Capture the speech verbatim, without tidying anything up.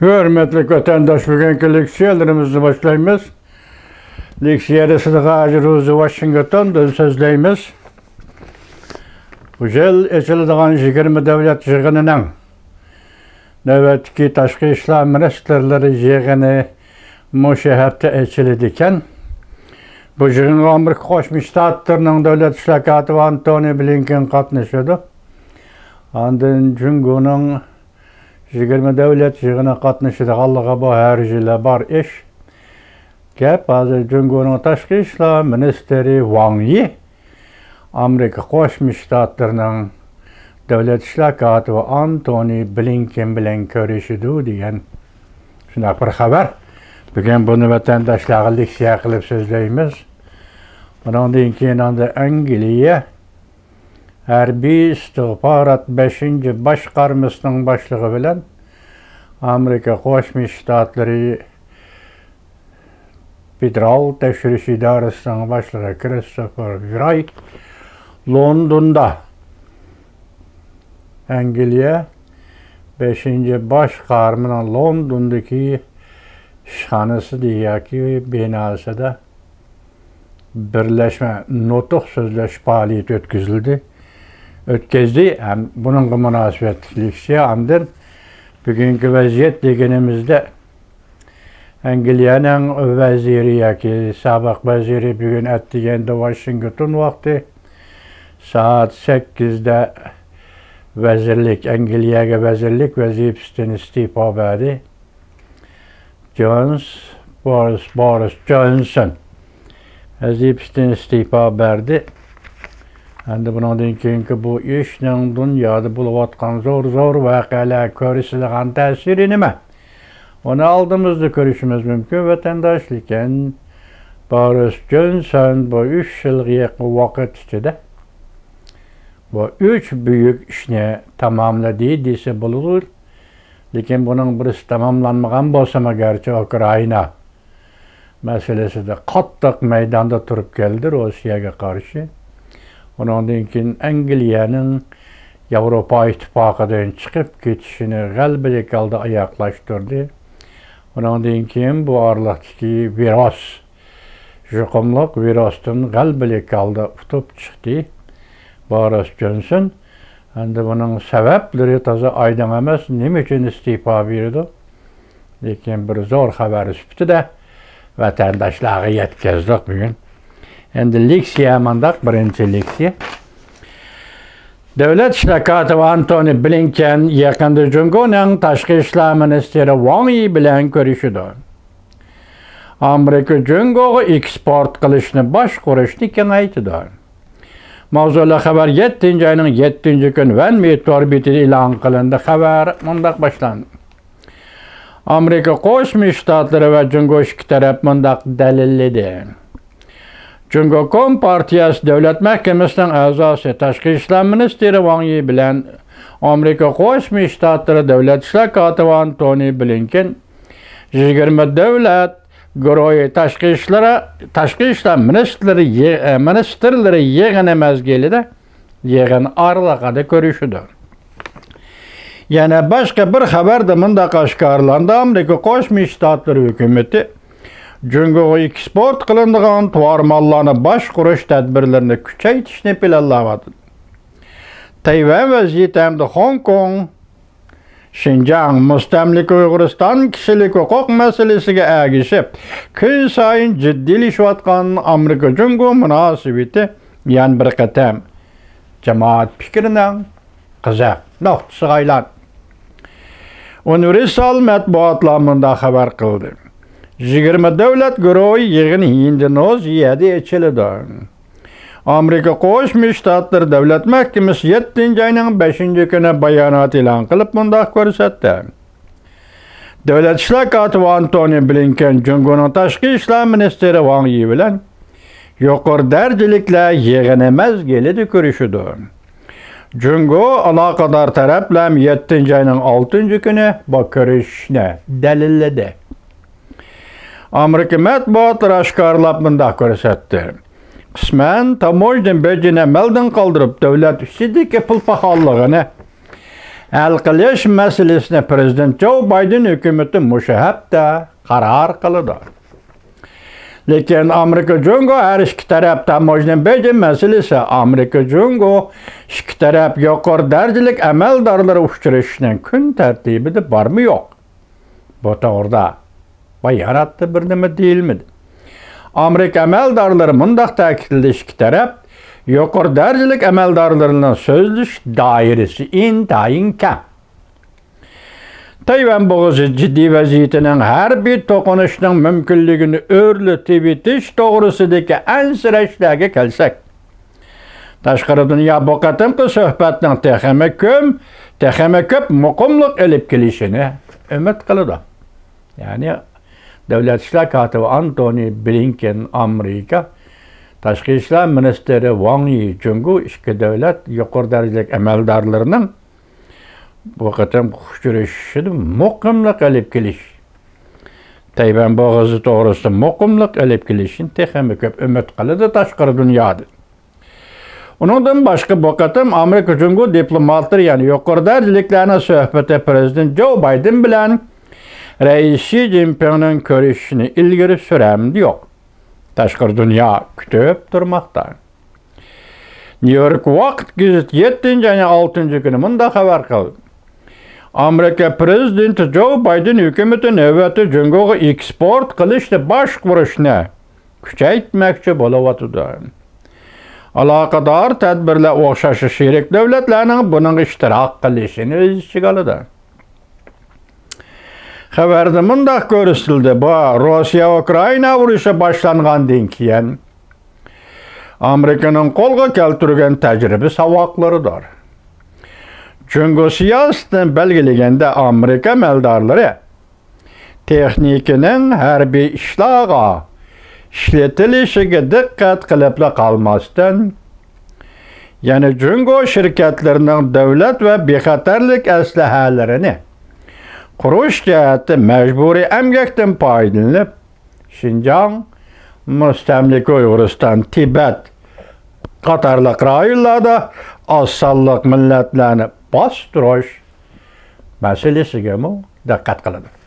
ھۆرمەتلىك ۋەتەنداش، بۈگۈنكى لېكسىيەلىرىمىزنى باشلايمىز. لېكسىيەدە سىزگە ھازىر روزى ۋاشىنگتوندىن سۆزلەيمىز. بۇ يىل ئېچىلىدىغان يىگىرمە دۆلەت يىغىنىنىڭ نۆۋەتتىكى تاشقى ئىشلار مىنىستىرلىرى يىغىنى مۇشۇ ھەپتە ئېچىلىدىكەن. بۇ يىغىنغا ئامېرىكا قوشما شتاتلىرىنىڭ دۆلەت ئىشلار كاتىپى ئانتونى بلىنكېن قاتنىشىدۇ. ئاندىن جۇڭگونىڭ يىگىرمە دۆلەت يىغىنىغا قاتنىشىدىغانلىقى بۇ ھەر يىلى بار ئىش. گەپ ھازىر جۇڭگونىڭ تاشقى ئىشلار مىنىستىرى ۋاڭ يى ئامېرىكا قوشما شتاتلىرىنىڭ دۆلەت ئىشلار كاتىپى ئانتونى بلىنكېن بىلەن كۆرۈشىدۇ دېگەن شۇنداق بىر خەۋەر. بۈگۈن بۇنى ۋەتەنداشلارغا لېكسىيە قىلىپ سۆزلەيمىز. ئۇنىڭدىن كېيىن ئاندىن ئەنگلىيە ھەربىي ئىستىخبارات بەشىنچى باشقارمىسىنىڭ باشلىقى بىلەن ئامېرىكا قوشما شتاتلىرى فېدېرال تەكشۈرۈش ئىدارىسىنىڭ باشلىقى كىرىستوفېر ۋىراي لوندوندا ئەنگلىيە بەشىنچى باشقارمىنىڭ لوندوندىكى ئىشخانىسىدا ياكى بىناسىدا بىرلەشمە نۇتۇق سۆزلەش پائالىيىتى ئۆتكۈزۈلدى. ئۆتكۈزدى ھەم بۇنىڭغا مۇناسىۋەتلىك لېكسىيە. ئاندىن بۈگۈنكى ۋەزىيەت دېگىنىمىزدە، ئەنگلىيەنىڭ ۋەزىرى ياكى سابىق ۋەزىرى بۈگۈن ئەتىگەندە ۋاشىنگتون ۋاقتى سائەت سەككىزدە ۋەزىرلىك، ئەنگلىيەگە ۋەزىرلىك ۋەزىپىسىدىن ئىستېپا بەردى. جونس، بورىس، بورىس جونسون ۋەزىپىسىدىن ئىستېپا بەردى. ئەمدى بۇنىڭدىن كېيىنكى بۇ ئىشنىڭ دۇنيادا بولۇۋاتقان زور، زور ۋەقەلەر كۆرسىتىدىغان تەسىرى نېمە؟ ئۇنى ئالدىمىزدا كۆرۈشىمىز مۇمكىن، ۋەتەنداش. لېكىن بورىس جونسون بۇ ئۈچ يىلغا يېقىن ۋاقىت ئىچىدە بۇ ئۈچ بۈيۈك ئىشنى تاماملىدى دېسە بولىدۇ. لېكىن بۇنىڭ بىرسى تاماملانمىغان بولسىمۇ، گەرچە ئۇكرائىنا مەسىلىسىدە قاتتىق مەيداندا تۇرۇپ كەلدى روسىيەگە قارشى. ئۇنىڭدىن كېيىن ئەنگلىيەنىڭ ياۋروپا ئىتتىپاقىدىن چىقىپ كېتىشىنى غەلىبىلىك ھالدا ئاياغلاشتۇردى. ئۇنىڭدىن كېيىن بۇ ئارىلىقتىكى ۋىرۇس، يۇقۇملۇق ۋىرۇستىن غەلىبىلىك ھالدا ئۇتۇپ چىقتى بورىس جونسون. ئەمدى بۇنىڭ سەۋەبلىرى تازا ئايدىڭ ئەمەس، نېمە ئۈچۈن ئىستېپا بېرىدۇ؟ لېكىن بىر زور خەۋەر سۈپىتىدە ۋەتەنداشلارغا يەتكۈزدۇق بۈگۈن. ئەمدى لېكسىيە مانداق، بىرىنچى لېكسىيە. دۆلەت ئىشلار كاتىپى ئانتونى بلىنكېن يېقىندا جۇڭگونىڭ تاشقى ئىشلار مىنىستىرى ۋاڭ يى بىلەن كۆرۈشىدۇ. ئامېرىكا جۇڭگوغا ئېكسپورت قىلىشنى باشقۇرۇشنى كېڭەيتىدۇ. ماۋزۇلۇق خەۋەر يەتتىنچى ئاينىڭ يەتتىنچى كۈنى ۋەنمې تور بېتىدە ئېلان قىلىندى. خەۋەر مۇنداق باشلاندى. ئامېرىكا قوشما شتاتلىرى ۋە جۇڭگو ئىككى تەرەپ مۇنداق دەلىللىدى. جۇڭگو كومپارتىيەسى دۆلەت مەھكىمىسىنىڭ ئەزاسى، تاشقى ئىشلار مىنىستىرى ۋاڭ يى بىلەن ئامېرىكا قوشما شتاتلىرى دۆلەت ئىشلار كاتىپى ئانتونى بلىنكېن يىگىرمە دۆلەت گۇرۇھى تاشقى ئىشلىرى، تاشقى ئىشلار مىنىستىرلىرى يىغ-، مىنىستىرلىرى يىغىنى مەزگىلىدە يىغىن ئارىلىقىدا كۆرۈشىدۇ. يەنە باشقا بىر خەۋەردە مۇنداق ئاشكارىلاندى: ئامېرىكا قوشما شتاتلىرى ھۆكۈمىتى جۇڭگوغا ئېكسپورت قىلىنىدىغان تۇغار ماللارنى باشقۇرۇش تەدبىرلىرىنى كۈچەيتىشنى پىلانلاۋاتىدۇ. تەيۋەن ۋەزىيىتى ھەمدە خوڭكوڭ، شىنجاڭ، مۇستەملىكە ئۇيغۇرىستان كىشىلىك ھوقۇق مەسىلىسىگە ئەگىشىپ، كۈنسايىن جىددىيلىشىۋاتقان ئامېرىكا جۇڭگو مۇناسىۋىتى يەنە بىر قېتىم جامائەت پىكرىنىڭ قىزىق نۇقتىسىغا ئايلاندى. ئۇنىۋېرسال مەتبۇئاتلار مۇنداق خەۋەر قىلدى: يىگىرمە دۆلەت گۇرۇھى يىغىنى ئىندونېزىيەدە ئېچىلىدۇ. ئامېرىكا قوشما شتاتلىرى دۆلەت مەھكىمىسى يەتتىنچى ئاينىڭ بەشىنچى كۈنى بايانات ئېلان قىلىپ مۇنداق كۆرسەتتى: دۆلەت ئىشلار كاتىپى ئانتونى بلىنكېن جۇڭگونىڭ تاشقى ئىشلار مىنىستىرى ۋاڭ يى بىلەن يۇقىرى دەرىجىلىكلەر يىغىنى مەزگىلىدە كۆرۈشىدۇ. جۇڭگو ئالاقىدار تەرەپلەر يەتتىنچى ئاينىڭ ئالتىنچى كۈنى بۇ كۆرۈشۈشنى دەلىللىدى. ئامېرىكا مەتبۇئاتلىرى ئاشكارىلاپ مۇنداق كۆرسەتتى: قىسمەن تاموژنا بېجىنى ئەمەلدىن قالدۇرۇپ، دۆلەت ئىچىدىكى پۇل پاخاللىقىنى ھەل قىلىش مەسىلىسىنى پىرېزىدېنت جو بايدېن ھۆكۈمىتى مۇشۇ ھەپتە قارار قىلىدۇ. لېكىن ئامېرىكا جۇڭگو ھەر ئىككى تەرەپ تاموژنا بېجى مەسىلىسى، ئامېرىكا جۇڭگو ئىككى تەرەپ يۇقىرى دەرىجىلىك ئەمەلدارلىرى ئۇچرىشىشنىڭ كۈن تەرتىبىدە بارمۇ يوق؟ بۇ توغرىدا باياناتتا بىر نېمە دېيىلمىدى. ئامېرىكا ئەمەلدارلىرى مۇنداق تەكىتلىدى، ئىككى تەرەپ يۇقىرى دەرىجىلىك ئەمەلدارلىرىنىڭ سۆزلىشىش دائىرىسى ئىنتايىن كەڭ. تەيۋەن بوغۇزى جىددىي ۋەزىيىتىنىڭ ھەربىي توقۇنۇشنىڭ مۇمكىنلىكىنى ئۆرلىتىۋېتىش توغرىسىدىكى ئەنسىرەشلەرگە كەلسەك، تاشقىرى دۇنيا بۇ قېتىمقى سۆھبەتنىڭ تېخىمۇ كۆم، تېخىمۇ كۆپ مۇقىملىق ئېلىپ كېلىشىنى ئۈمىد قىلىدۇ. يەنى دۆلەت ئىشلار كاتىپى ئانتونى بلىنكېن ئامېرىكا، تاشقى ئىشلار مىنىستىرى ۋاڭ يى جۇڭگو ئىككى دۆلەت يۇقىرى دەرىجىلىك ئەمەلدارلىرىنىڭ بۇ قېتىمقى ئۇچرىشىشىدا مۇقىملىق ئېلىپ كېلىش، تەيۋەن بوغۇزى توغرىسىدا مۇقىملىق ئېلىپ كېلىشىنى تېخىمۇ كۆپ ئۈمىد قىلىدۇ تاشقىرى دۇنيادىن. ئۇنىڭدىن باشقا، بۇ قېتىم ئامېرىكا جۇڭگو دىپلوماتلىرى، يەنى يۇقىرى دەرىجىلىكلەرنىڭ سۆھبىتى پىرېزىدېنت جو بايدېن بىلەن رەئىس شى جىنپىڭنىڭ كۆرۈشۈشىنى ئىلگىرى سۈرەمدى يوق؟ تاشقىرى دۇنيا كۈتۈپ تۇرماقتا. نيۇ يورك ۋاقىت گېزىتى يەتتىنچى ئاينىڭ ئالتىنچى كۈنى مۇنداق خەۋەر قىلدى: ئامېرىكا پىرېزىدېنتى جو بايدېن ھۆكۈمىتى نۆۋەتتە جۇڭگوغا ئېكسپورت قىلىشنى باشقۇرۇشنى كۈچەيتمەكچى بولۇۋاتىدۇ. ئالاقىدار تەدبىرلەر ئوخشاش شېرىك دۆلەتلەرنىڭ بۇنىڭغا ئىشتىراك قىلىشىنى ئۆز ئىچىگە ئالىدۇ. خەۋەردە مۇنداق كۆرسىتىلدى: بۇ روسىيە ئۇكرائىنا ئۇرۇشى باشلانغاندىن كېيىن ئامېرىكىنىڭ قولغا كەلتۈرگەن تەجرىبە ساۋاقلىرىدۇر. جۇڭگو سىياسىتىنى بەلگىلىگەندە، ئامېرىكا ئەمەلدارلىرى تېخنىكىنىڭ ھەربىي ئىشلارغا ئىشلىتىلىشىگە دىققەت قىلىپلا قالماستىن، يەنە جۇڭگو شىركەتلىرىنىڭ دۆلەت ۋە بىخەتەرلىك ئەسلىھەلىرىنى قۇرۇش جەھەتتە مەجبۇرىي ئەمگەكتىن پايدىلىنىپ، شىنجاڭ، مۇستەملىكە ئۇيغۇرىستان، تىبەت قاتارلىق رايونلاردا ئاز سانلىق مىللەتلەرنى باستۇرۇش مەسىلىسىگىمۇ دىققەت قىلىدۇ.